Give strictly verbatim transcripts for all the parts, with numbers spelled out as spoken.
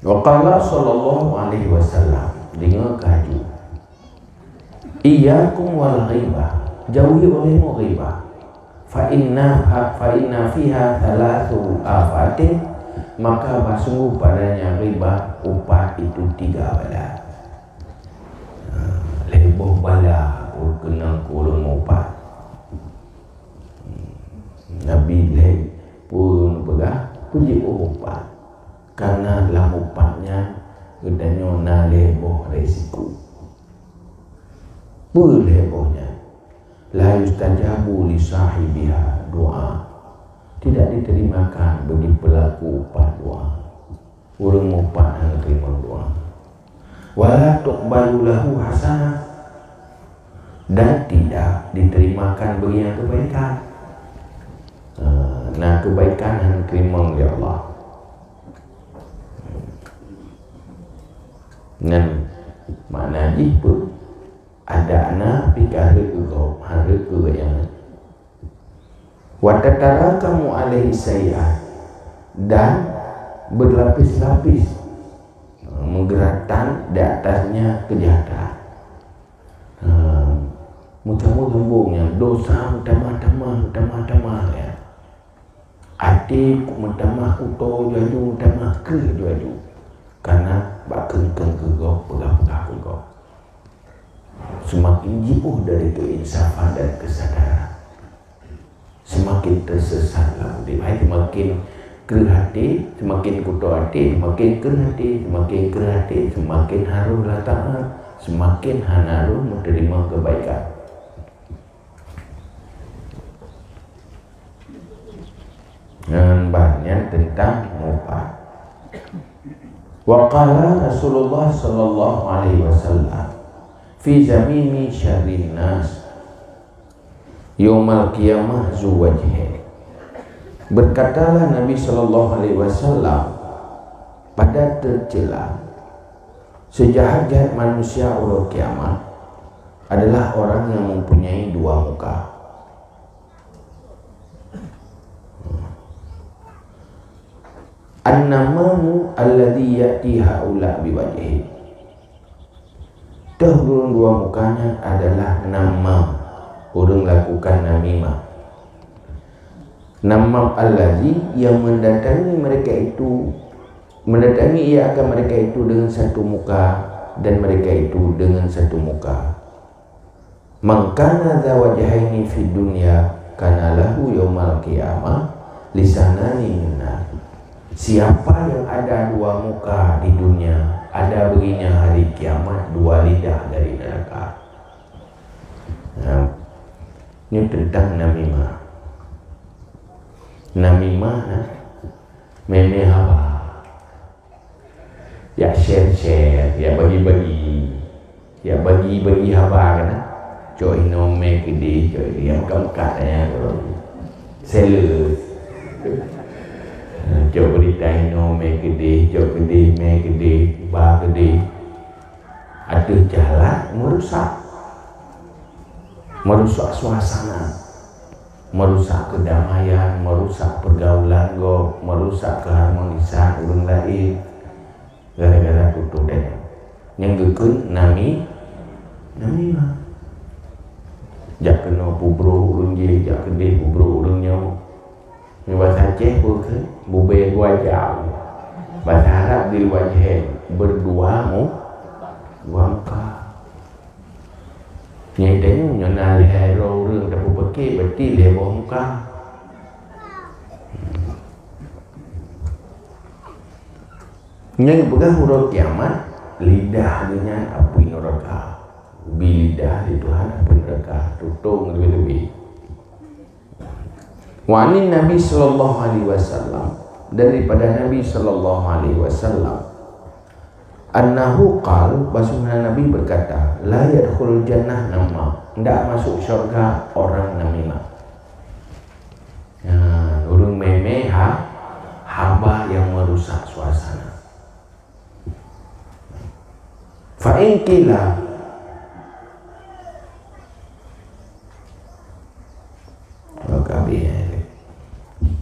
Wa qala sallallahu alaihi wasallam, deungoe keu laju. Iyyakum wal ghibah, jauhi olehmu ghibah. Fa inna, fa inna fiha thalathu afatin, maka bahsungguh padanya ghibah upat itu tiga bala. Ha, lhèe boh bala ureueng keunong keu ureueng meuupat. Nabi lhèe pun peugah, peue jeuet upat. Karena lam upat nyan geutanyoe na lhèe boh resiko. Peue lhèe boh nyan? La yustajabu li sahibiha doa. Tidak diterimakan bagi pelaku upat doa. Ureueng meuupat hana teurimong doa. Wala tuqbalu lahu hasanah, dan tidak diterimakan bagi nyan keubaikan. Ha, na keubaikan hana teurimong lé Allah. Nyan makna jih peue? Adak na pih ka rhot keu gob, hareuet keu gobnyan. Wa tatarakamu alaihi sayyi'at, dan berlapis-lapis, meugeuratan di atasnya keujahatan. Ha, meutamah-tamah nyan, dosa meutamah-tamah, meutamah-tamah, ya. Até meutamah kuto laju, meutamah kreueh laju. Karena bak kheun-kheun keu gob, peugah-peugah keu gob. Seumaken jiôh dari keuinsafan dan keusadaran, seumaken teusesat lam udeb. Hai, seumaken kreueh até, seumaken kuto até, seumaken kreueh até, seumaken kreueh até, seumaken harôh lataat, seumaken hana rôh meuteurimong keubaikan. Nyan bah nyan teuntang meuupat. Wa qala Rasulullah sallallahu alaihi wasallam fi zamimi syarrin nas yaumal qiyamah zu wajhain. Berkatalah Nabi sallallahu alaihi wasallam pada tercela seujahat-jahat manusia uroe kiamat adalah orang yang mempunyai dua muka. An-namamu alladzi ya'ti haula biwajhi. Teuh ureueng dua muka nyan adalah namam, ureueng lakukan namimah. Namam alladzi, yang mendatangi mereka itu, mendatangi ia akan mereka itu dengan satu muka dan mereka itu dengan satu muka. Man kana dza wajhaini fid dunya kana lahu yaumal qiyamah lisanani min nar. Siapa yang ada dua muka di dunia, ada baginya hari kiamat dua lidah dari neraka. Nah, ini tentang namimah. Namimah, nah, mé-mé haba. Yak share-share, yak bagi-bagi, yak bagi-bagi haba kan. Cok inoe mé keudeh, cok inoe, yak meukat-meukat nyan. Seller. Cok berita inoe mé keudeh, cok keudeh mé keudeh, ba keudeh. Ateueh jalan merusak. Merusak suasana. Merusak keudamaian, merusak pergaulan gob, merusak keharmonisan ureueng laén gara-gara tutoe tanyoe. Nyang geukheun nami-, namimah. Jak keunoe pubroh ureueng jéh, jak keudeh pubroh ureueng nyoe. Nyoe basa Aceh peue kheun? Bubé dua jam. Basa Arab dzil wajhain, berdua mu-, dua muka. Nyang tanyoe nyoe na lhèe droe ureueng tapeupeuké, berarti lhèe boh muka. Nyang peugah uroe kiamat, lidah geuh nyan apui nuraka. Bi lidah di Tuhan apui nuraka, tutong leubeh-leubeh. Wa anin Nabi sallallahu alaihi wasallam, dan daripada Nabi sallallahu alaihi wasallam, annahu qal, bahwasanya Nabi berkata, "La yadkhulul jannah namam," ndak masuk syurga orang namimah. Ya, ureueng mé-mé ha-, haba yang merusak suasana. Fa in qila,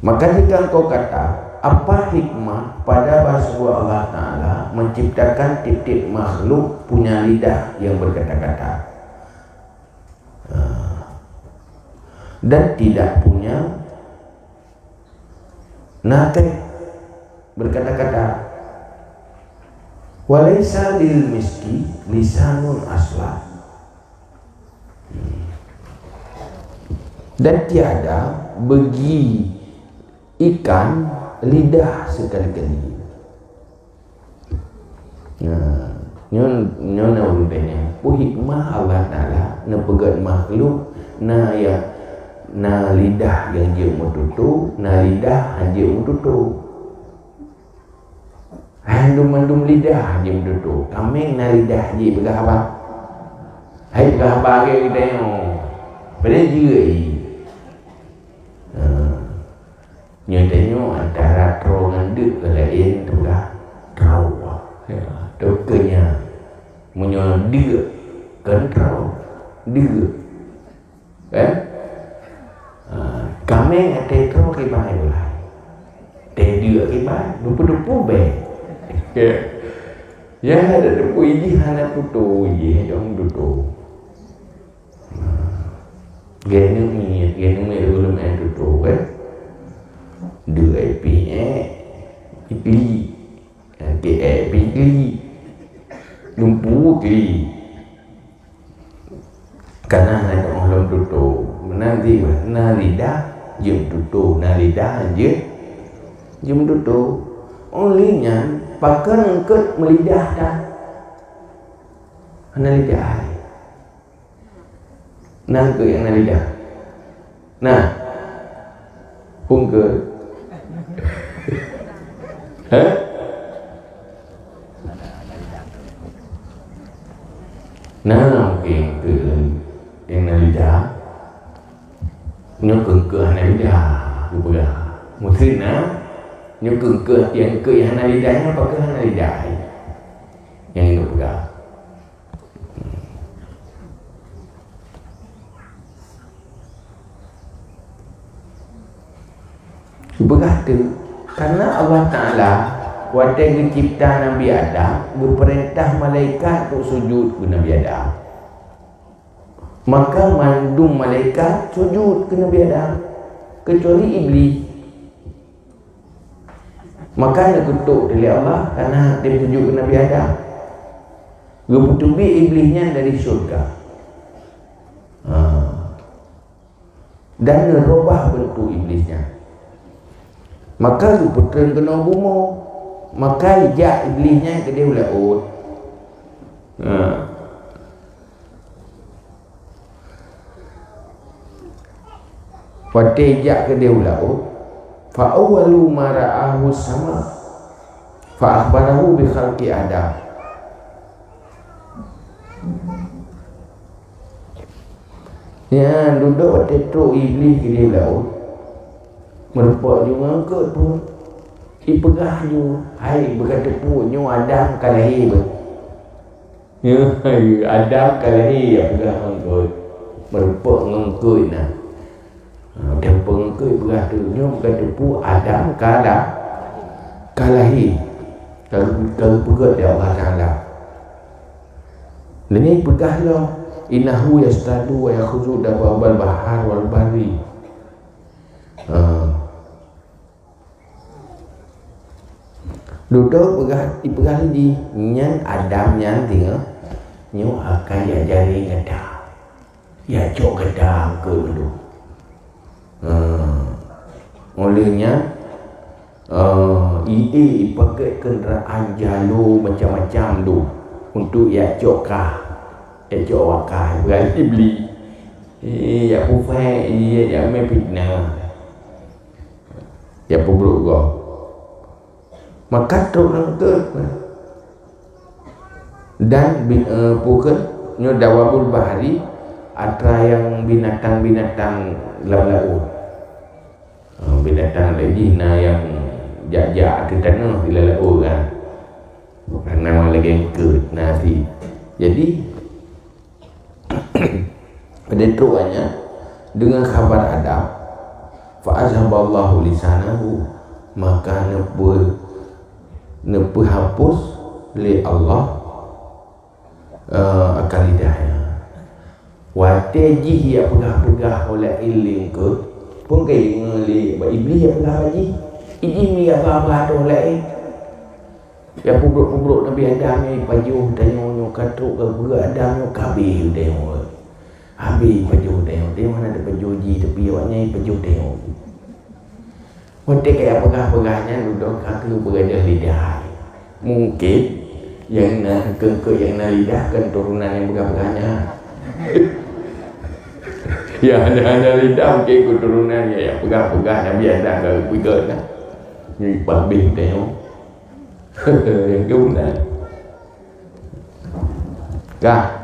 maka jika engkau kata, apa hikmah pada bahasa Allah Ta'ala menciptakan tiap-tiap makhluk punya lidah yang berkata-kata. Ah. Dan tidak punya natek berkata-kata. "Walaisa lil miski lisanun asla." Dan tiada bagi ikan lidah sekali-kali. Nah, nyoe, nyoe na ureuëng tanyong, peue hikmah Allah Taala neupeugét makhluk na ya, na lidah nyang jeuet meututoe, na lidah hana jeuet meututoe. Hai mandum-mandum lidah jeuet meututoe. Kaméng na lidah jih peugah haba. Hai peugah haba lagée geutanyoe. Padahai jeuet jih. Ha. Nyoe tanyoe antara troe ngon deuk ka laén, peugah troe. Ya, troe keu nyan. Meunyoe deuk kon troe, deuk. Kan? Ha, kaméng até troe kiban beulai. Até deuk kiban, dupu-dupu bée. Ya. Ya, ada dupu jih hana tutoe, jih hana tutoe. Ha. Geuneuk miet, geuneuk miet ureuëng tutoe, kan? Deuk pih ék, pih kli. Ha, keu ék pih kli. Dupu kli. Kana na lom tutoe. Meunan di na lidah jeuet tutoe, na lidah jeuet, jeuet tutoe. Óh lheueh nyan, pakon eungkôt meulidah that? Hana lidah hai. Na eungkôt nyang na lidah? Nah. Eungkôt. Hah? Nah, oke, eungkôt nyang na lidah. Nyoe keu eungkôt hana lidah, geupeugah. Maksud na, nyoe keu eungkôt, nyang eungkôt nyang hana lidah nyan pakon hana lidah. Nyang geupeugah. Geupeugah teuk, karena Allah Taala watée geucipta Nabi Adam, geupeurintah malaikat untuk sujud keu Nabi Adam. Maka mandum malaikat sujud keu Nabi Adam, kecuali Iblih. Maka geukutok lé Allah karena hana tém sujud keu Nabi Adam. Geupeuteubiet Iblih nyan dari syurga. Ha. Dan neurubah beuntuk Iblih nyan. Maka geupeutreun keunoe bumoe. Maka ijak Iblih nyan keudeh u laôt. Ha. Watée ijak keudeh u laôt, fa awwalu ma ra'ahu sama, fa akhbarahu bi khalqi Adam. Nyan dudoe watée trok Iblih keudeh u laôt, meurumpok ju ngon eungkôt phon. Ipeugah ju, "Hai, beuka teupeu nyoe Adam ka lahé beuh." Nyoe Adam ka lahé, ya peugah ngon eungkôt. Meurumpok ngon eungkôt na. Ha, teupeu ngon eungkôt peugah tu, nyoe beuka teupeu Adam ka la-, ka lahé. Ka, ka geupeugét lé Allah Taala. Lagée peugah lom, "Innahu yastadu wa yakhuzu dababal bahar wal barri." Ha. Dudoe peugah, ipeugah lé jih, nyan Adam nyan singoh nyoe akan jak jaré gata. Jak cok gata keu lôn. Ha. Óh lheueh nyan, eh, ie ipakék keundaraan jalo macam-macam tu untuk jak cok kah, jak cok wakah, ipeugah lé Iblih. Eh, jak peuphek, jak meuphitnah. Jak peubrok gob. Maka trok ngon eungkôt. Dan bi-, eh, peue kheun, nyoe dawabul bahri, atra nyang binatang-binatang lam laôt. Eh, binatang lagée jih na nyang jak-jak ateueh tanoh di lam laôt kan. Karena lagée eungkôt na cit. Jadi, Padahai trok nyan deungon khabar Adam, fa azhaballahu lisanahu, maka neupeu-, neupeuhapus lé Allah, eh, akan lidah nyan. Watée jih ya peugah-peugah oleh iling ke, pun ke ingat lé Iblis ya peugah bak jih. Ijih mi ya ba-ba tu laén. Ya pubrok-pubrok Nabi Adam ni pajoh tanyoe nyoe ka trok ke gurée Adam nyoe ka habéh tanyoe. Habéh pajoh tanyoe. Tanyoe hana tapajoh jih tapi awaknyan pajoh tanyoe. Watée kaya peugah-peugah nyan, dudoe ka keuh beugadoh lidah. Mungken nyang na keungkot nyang na lidah kan turunan nyang peugah-peugah nyan. Ya, hana-hana lidah mungken keturunan nyang peugah-peugah Nabi Adam ka geupeugah na. Nyoe pabeh tanyoe. Nyang keunan. Kah,